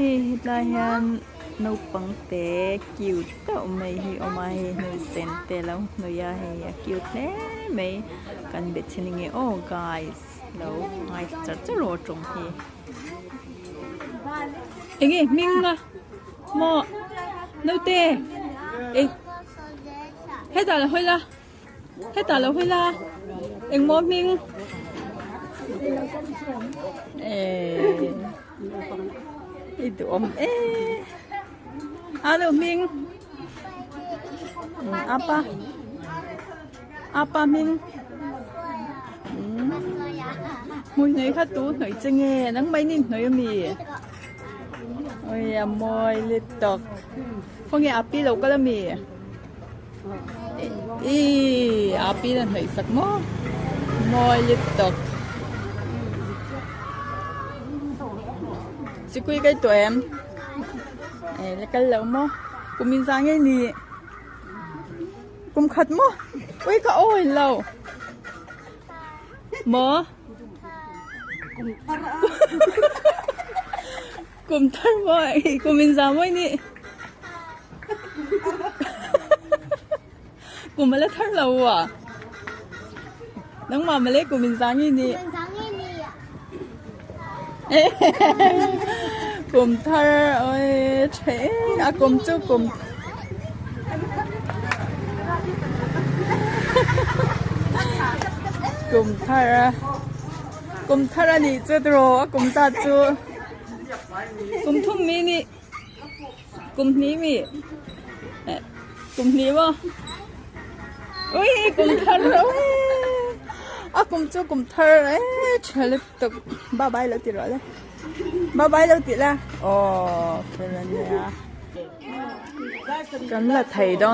Hei hetlai hian naupang te cute deuh mai hi a awm a hei hnawih sen te a lo hnawih a hei a cute hle mai kan be chhin ange aw guys lo ngaithla char char rawh a tawng hi enge hming a maw naute eng hetah lo hawi la. Hetah lo hawi la engmaw hming eh i duhawm e a lo hming apa apa hming hmui hnawih kha tu hnawih che nge nang mai ni hnawih ami oi a mawi lutuk khawnge api lo kal ami. Ih a pi na hnaih sak maw mawi lutuk sikui kai tawh em eh la kal lo maw kum in za ngei ni kum khat maw ui ka awi lo maw kum thar maw kum in za mawi ni. Kum ala thar lo a. Nangmah male kum in za nge ni. Kum thar oi the a kum chu kum kum thar kum thar ani chu tiraw a kum zat chu kum thum mi ni. Kum hnih mi kum hnih maw ui kum thar ui a kum chu kum thar e tha lutuk bye bye lo ti rawh le bye bye lo ti la aw fel ania kan la thei dawn.